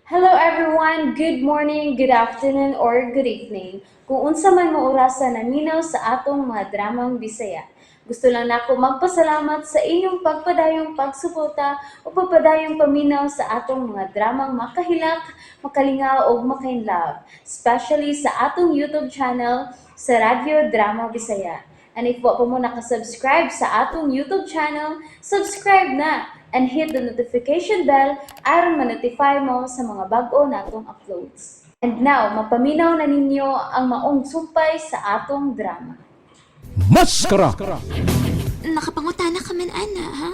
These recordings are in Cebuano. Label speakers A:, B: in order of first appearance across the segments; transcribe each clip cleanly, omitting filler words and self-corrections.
A: Hello everyone! Good morning, good afternoon, or good evening. Kung unsa man mo orasa naminaw sa atong mga dramang Bisaya. Gusto lang nako magpasalamat sa inyong pagpadayong pagsuporta o pagpadayong paminaw sa atong mga dramang makahilak, makalingaw ug makainlove, especially sa atong YouTube channel sa Radyo Drama Bisaya. And if wa pa mo nakasubscribe sa atong YouTube channel, subscribe na and hit the notification bell aron ma-notify mo sa mga bag-o natong uploads. And now, mapaminaw na ninyo ang maong sumpay sa atong drama.
B: Maskara!
C: Nakapangutana ka man, ana, ha?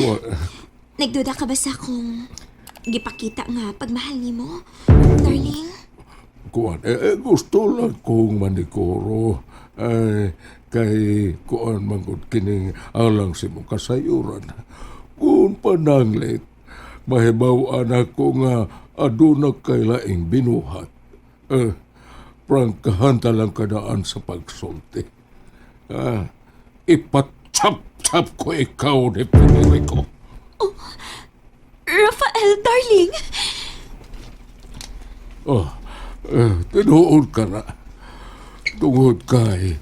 D: Wa,
C: Nagduda ka ba sa akong gipakita nga pagmahal nimo, darling?
D: Kuan, gusto lang kong maniguro. Ay, kay kuan manggod kining alang sa imong kasayuran. Kung pananglit, mahibaw-an ako nga aduna kay laing binuhat. Eh, prangkahan ta lang kadaan sa pagsulti. Ah, ipatchap-chap ko ikaw ni Federico.
C: Rafael, darling!
D: Oh, tinuod ka na. Tungod kay,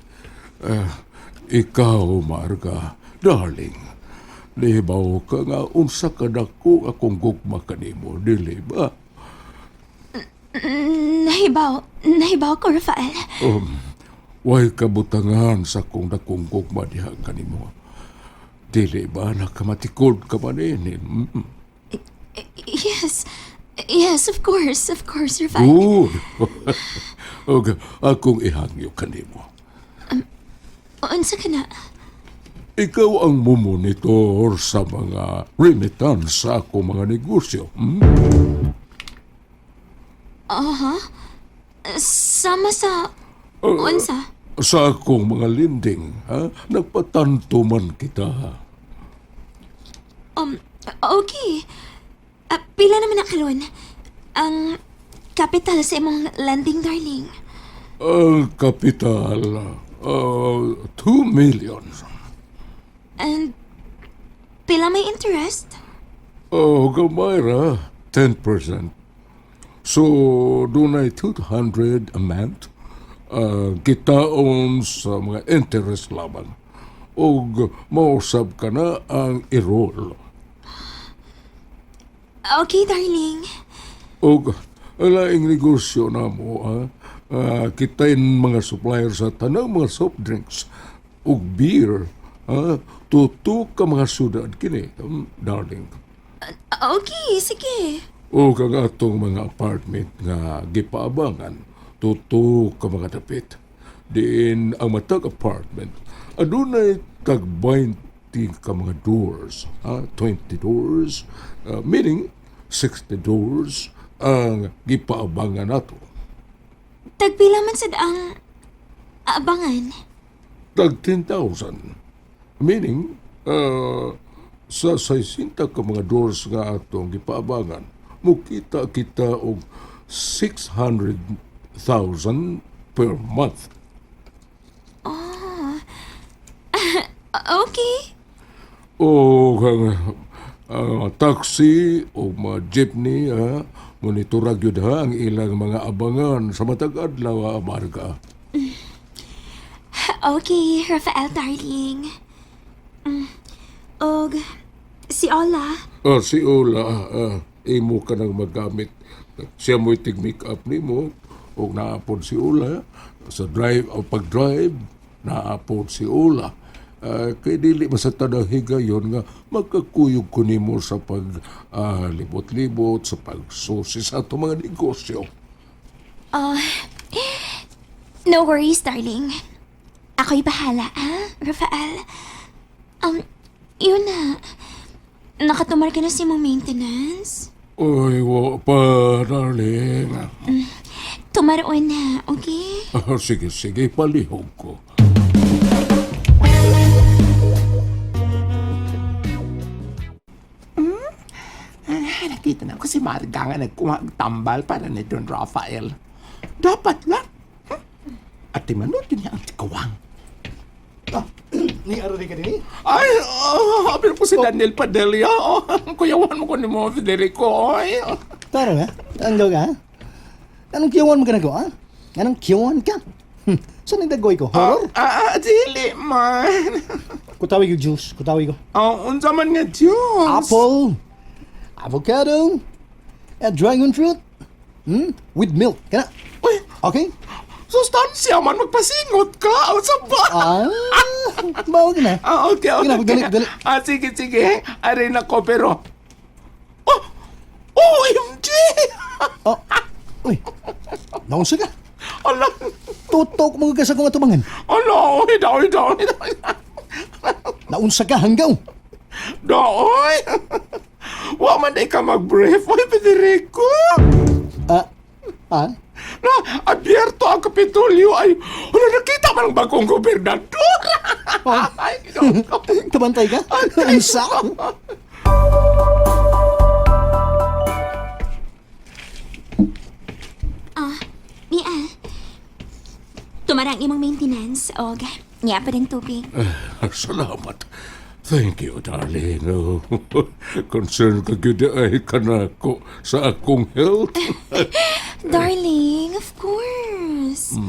D: ikaw, Marga, darling, libaw ka nga unsa ka dako akong gugma kanimo, dili ba?
C: Nahibaw, nahibaw ko, Rafael.
D: Way kabutangan sa akong dakong gugma diha kanimo. Dili ba nakamatikod ka man ini?
C: Yes, yes, of course, Rafael.
D: Good. Og akong ihangyo kanimo.
C: Unsa ka na?
D: Ikaw ang mumonitor sa mga remittance sa akong mga negosyo.
C: Sama sa unsa?
D: Sa akong mga lending, ha? Nagpatanto man kita.
C: Okay. Pila naman na karon ang capital sa imong lending, darling?
D: Ang kapital, 2 million.
C: And pila may interest?
D: Oh, gamay ra, 10%. So, dunay 200 a month. Kitaon sa mga interest lamang. Og mausab ka na ang i-roll.
C: Okay, darling.
D: Og laing negosyo na mo, ha? Kita'y mga supplier sa tanang mga soft drinks ug beer. Ha? Tuto ka mga syudad kini, darling.
C: Okay, sige.
D: O ang atong mga apartment nga gipaabangan, tuto ka mga dapit. Diin ang matag apartment, adunay tag 20 ka mga doors, ha? 20 doors, meaning 60 doors ang gipaabangan nato.
C: Tagpila man sad ang abangan?
D: Tag 10,000. Meaning, sa 60 ka mga doors nga atong gipaabangan, mukita kita og 600,000 per month.
C: Okay.
D: O ang taxi o mga jeepney, ha, monitora gyud ha ang ilang mga abangan sa matag adlaw, ha, Marga.
C: Okay, Rafael, darling. Og si Ola?
D: Ah, si Ola, imo ka nang magamit. Siya mo'y tig make-up nimo og naapod si Ola sa drive o pag-drive, naapod si Ola. Kay dili man sa tanang higayon nga magkakuyog ko nimo sa pag libot-libot, sa pagsusi sa atong mga negosyo.
C: No worries, darling. Ako'y bahala, ha, Rafael? Yun na. Nakatumar ka na sa imong maintenance?
D: Oy, wa pa, darling.
C: Tumaroon na, okay?
D: Ah, sige, sige, palihog ko.
E: Ah, nakita na ko si Marga nga nagkuha og tambal para ni Don Rafael. Dapat lang. At timanod din niya ang tikawang. Ah.
F: Ni arari ka din eh.
E: Ay, oh, apil ko si Daniel Padilla. Oh, kuyawan mo ko ni mo, Federico. Ay, oh.
F: Tara nga, tanggaw ka ha? Anong kiyawan mo ka na ko ha? Anong kiyawan ka? Saan ang dagoy ko? Horror?
E: Ah, ah, dili man.
F: Kutawi ko juice, kutawi ko.
E: Oh, unsa man nga juice?
F: Apple, avocado, and dragon fruit. With milk. Kana?
E: Uy,
F: Okay?
E: sustansya man, magpasingot ka. Unsa ba?
F: Ah, bawag na.
E: Ah, okay, okay.
F: Sige na, dali, dali.
E: Ah, sige, sige. Aray nako, pero... Oh! OMG!
F: Oh. Uy, naunsa ka?
E: Ala,
F: Tutok mo ka sa kong atubangan.
E: ala, oy, daoy, daoy, daoy.
F: Naunsa ka hanggaw.
E: Daoy! Wa man day ka mag-brief, oy, Federico!
F: Ah, ah,
E: Na, abierto ang Kapitolyo ay... Ala, nakita man ang bagong gobernador! Ay, ginoo.
F: kabantay ka? Unsa?
C: Mia, tumara ang imong maintenance og niya pa rin tubig.
D: Salamat. Thank you, darling. Oh, concern ka gyud ay kanako sa akong health.
C: Darling, of course.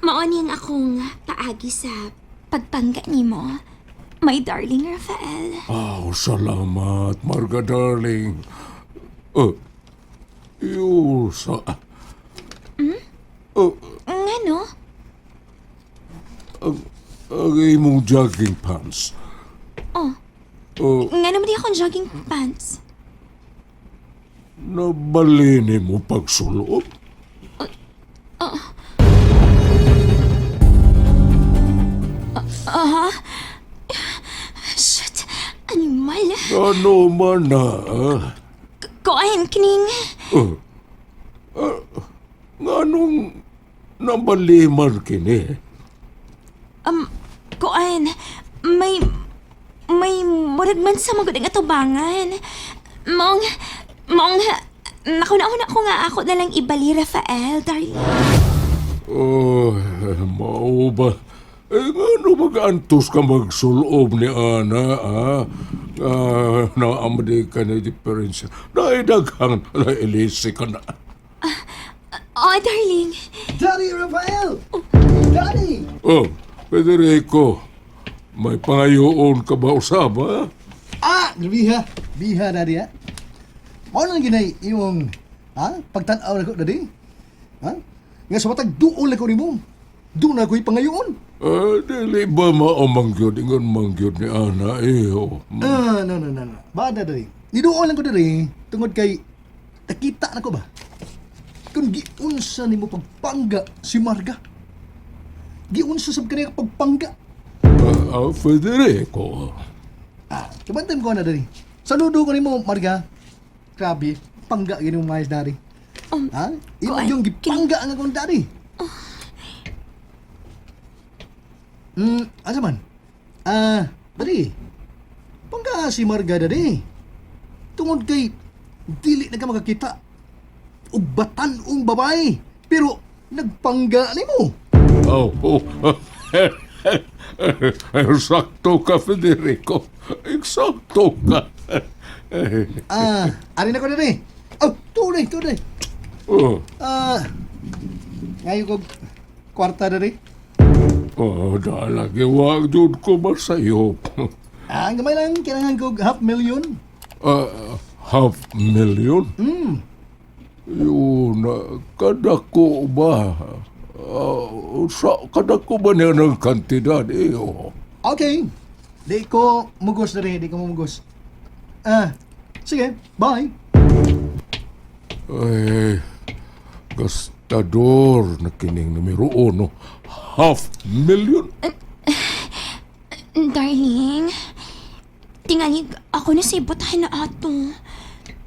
C: Mao ni ang akong paagi sa pagpangga nimo. My darling Rafael.
D: Oh, salamat, Marga, darling. Oh, yusa. Oh,
C: Nga no?
D: ang imong jogging pants.
C: Oh.
D: Oh,
C: Nga naman di akong jogging pants.
D: nabalini mo pagsulot.
C: Shit! Animal!
D: Ano man na? Ah?
C: Kuan, kining...
D: Oh. Ah, nganong nabaliman kini?
C: Kuan, may... May murag man sa magod ang atubangan. Maong... Maong... Nakuna-una ko nga ako na lang ibali, Rafael, darling.
D: Oh, mao ba? Eh, ngano mag-antos ka magsulob ni Ana, ha? Ah, naamdi ka na diferensya. Naidaghang nailisi ka na.
C: Oh, darling.
F: Daddy Rafael! Daddy!
D: Oh, Federico, may pangayoon ka ba usab, ha?
F: Ah, biha. Biha, Daddy, ha? Mao na ginay imong, ha? Pagtan-aw na ko, Daddy. Ha? Nga sa matag duol na ko nimo. Doon na ko'y pangayoon.
D: Ah, dili ba maomangyod ingon mangyod ni Ana, eh, oh.
F: Ah, no, no, no, no. Bada, Daddy. Niduol lang ko, Daddy. Tungod kay, nakita na ko ba? Kung giunsa nimo pagpangga si Marga. Giunsa sab kaniya pagpangga.
D: Ah, ah, Federico.
F: Ah, kabantay mo ko na, Daddy. Saludo ko nimo, Marga. Grabe, pangga gini mo mais, Daddy. Ha? Imo
C: kuan,
F: yung gipangga ang akong daddy. Asa man? Ah, daddy. Pangga si Marga, daddy. Tungod kay dili na ka makakita og batan-ong babae, pero nagpangga nimo.
D: Oh, oh. Eksakto ka, Federico. Eksakto ka.
F: Ah, ari na ko daddy. Oh, tunay, tunay.
D: Oh,
F: Ah, ngayon ko kwarta daddy.
D: oh, dalagi, wag jud ko masayop.
F: Ah, ang gamay lang kailangan ko half million.
D: Ah, half million? Yun, kadako ba? Ah, sa, kadako ba niya ng kantidad? Eh, oh.
F: Okay. Di ko mugos na rin, di ko mugos. Ah, sige, bye.
D: Ay, gastador na kining numero uno. Half million?
C: Darling, tingalig ako na sa ibutahan na ato.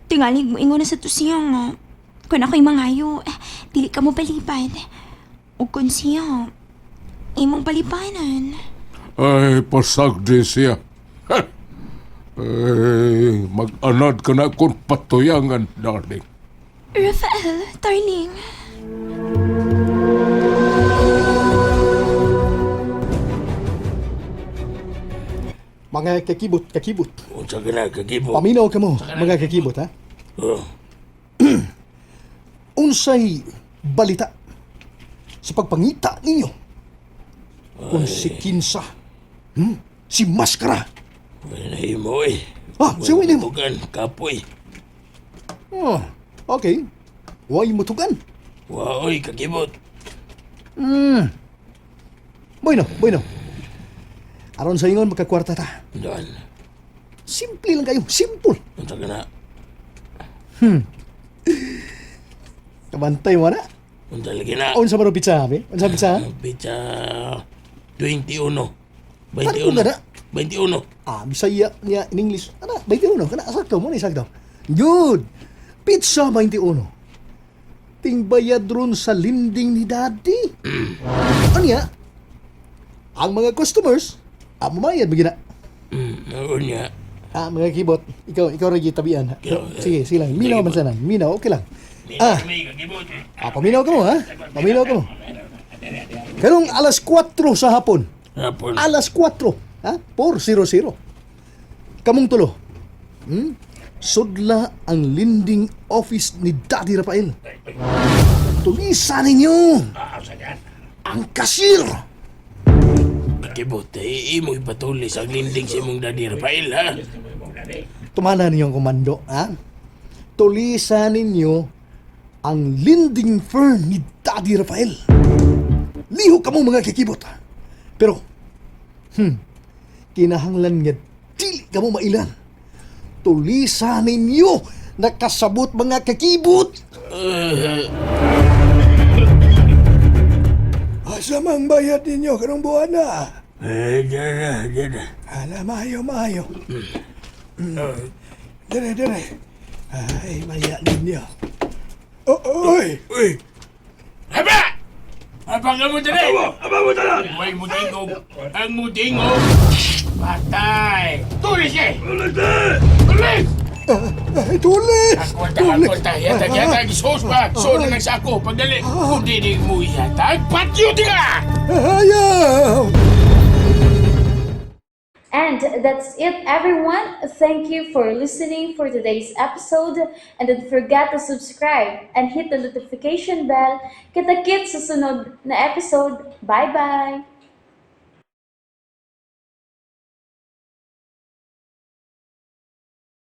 C: Tingalig mo ingon na sa tusiya nga. Kung ako'y mangayo, eh, dili ka mo balipad. O kung siya, imong balipanan.
D: Ay, pasagdi siya. Ay, mag-anad ka na kung patuyangan, darling.
C: Rafael, darling.
F: Mga kakibot, kakibot.
G: Unsa ka na, kakibot?
F: Paminaw ka mo, mga kakibot, ha?
G: Oh,
F: Unsay balita sa pagpangita ninyo kung si Kinsa, Si Maskara.
G: Wala na himo eh.
F: Ah, si William.
G: Tugan, kapoy.
F: Oh, okay. Way mutugan.
G: Waoy, kakibot.
F: Bueno, bueno. Aron sa ingon, magkakwarta ta.
G: Daan,
F: Simple lang kayo, simple.
G: unsa ka na?
F: Kabantay mo na.
G: Unsa lagi na?
F: Unsa man ang pizza, abi? Unsa pizza?
G: Pizza 21.
F: Tanong
G: 21.
F: ka na.
G: 21.
F: Ah, Bisaya niya in English. Ana, 21. Kana, sakto mo ni sakto. Good. Pizza 21. Tingbayad ron sa linding ni Daddy. Anya, ang mga customers, ang mamayad magina.
G: Unya.
F: Ah, mga kibot, ikaw ra tabian. Sige, sige lang. Minaw man sana. Minaw, okay lang. Ah,
G: Kakibot.
F: ah, paminaw ka mo, ha? Paminaw ka mo. Karong alas 4 sa hapon.
G: Hapon.
F: Alas 4, ha? 4:00. Kamong tulo. Sudla ang lending office ni Daddy Rafael. Tulisa ninyo ang kasir.
G: Kakibot, eh, imo ipatulis ang linding sa imong Daddy Rafael, ha?
F: Tumana ninyo ang komando, ha? Tulisa ninyo ang lending firm ni Daddy Rafael. Liho kamo mga kikibot. Ha? Pero, kinahanglan nga dili kamo mailan. Tulisa ninyo nakasabot mga kakibot.
H: Asa mang bayad ninyo karong buwan na?
G: Eh, dyan na, dyan na.
H: Ala, maayo, maayo. Dire, dire. Ay, maya ninyo. Oh, oy!
G: Uy! Haba! Haba ka mo dali! Haba mo tanan! Uy, mutingog! Ang mutingog! Patay! Tulis eh! Tulis eh! Tulis!
H: Ay, tulis!
G: Kwarta, kwarta, yatag, yatag, sus pa! So na lang sa ako, pagdali! Kung di mo yatag, patyo di ka!
H: Ayaw!
A: And that's it, everyone. Thank you for listening for today's episode. And don't forget to subscribe and hit the notification bell. Kita-kits sa sunod na episode. Bye-bye!